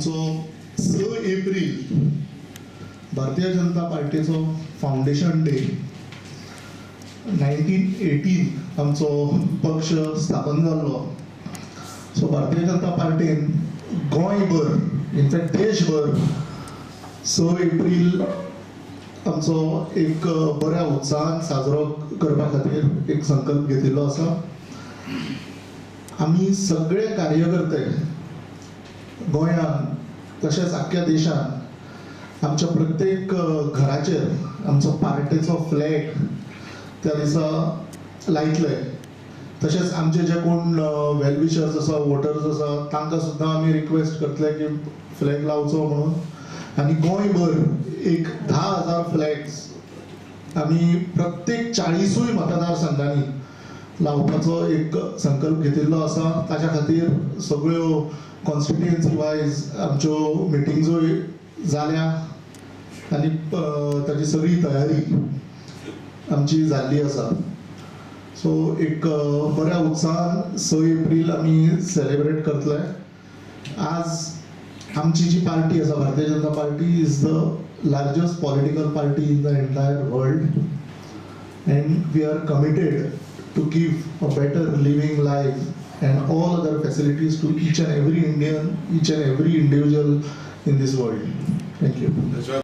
आमचो 6 April Bharatiya Janata पार्टीचो foundation day. 1918 आमचो पक्ष स्थापन जाल्लो. सो भारतीय जनता पार्टीन गोंयभर, इनफॅक्ट देशभर 6 एप्रील आमचो एक बऱ्या उत्साहान साजरो करपा खातीर एक संकल्प घेतिल्लो आसा. आमी सगळे कार्यकर्ते गोंयांत तशेंच आख्ख्या देशांत आमच्या प्रत्येक घराचेर आमचो पार्टेचो फ्लॅग त्या दिसा लायतले. तशेंच आमचे जे कोण वेल विशर्स आसा, वोटर्स आसा, तांकां सुद्दां आमी रिक्वेस्ट करतले की फ्लॅग लावचो म्हणून. आनी गोंयभर एक 10,000 फ्लॅग्स आमी प्रत्येक 40 मतदारसंघांनी लावपाचो एक संकल्प घेतिल्लो आसा. ताच्या खातीर सगळ्यो कॉन्स्टिट्युएन्सी वायज आमच्यो मिटिंग्जूय जाल्या आनी ताची सगळी तयारी आमची जाल्ली आसा. सो एक बऱ्या उत्साहान 6 एप्रील आमी सेलिब्रेट करतले. आज आमची जी पार्टी आसा, Bharatiya Janata Party is the largest political party in the entire world and we are committed to give a better living life and all other facilities to each and every Indian, each and every individual in this world. Thank you.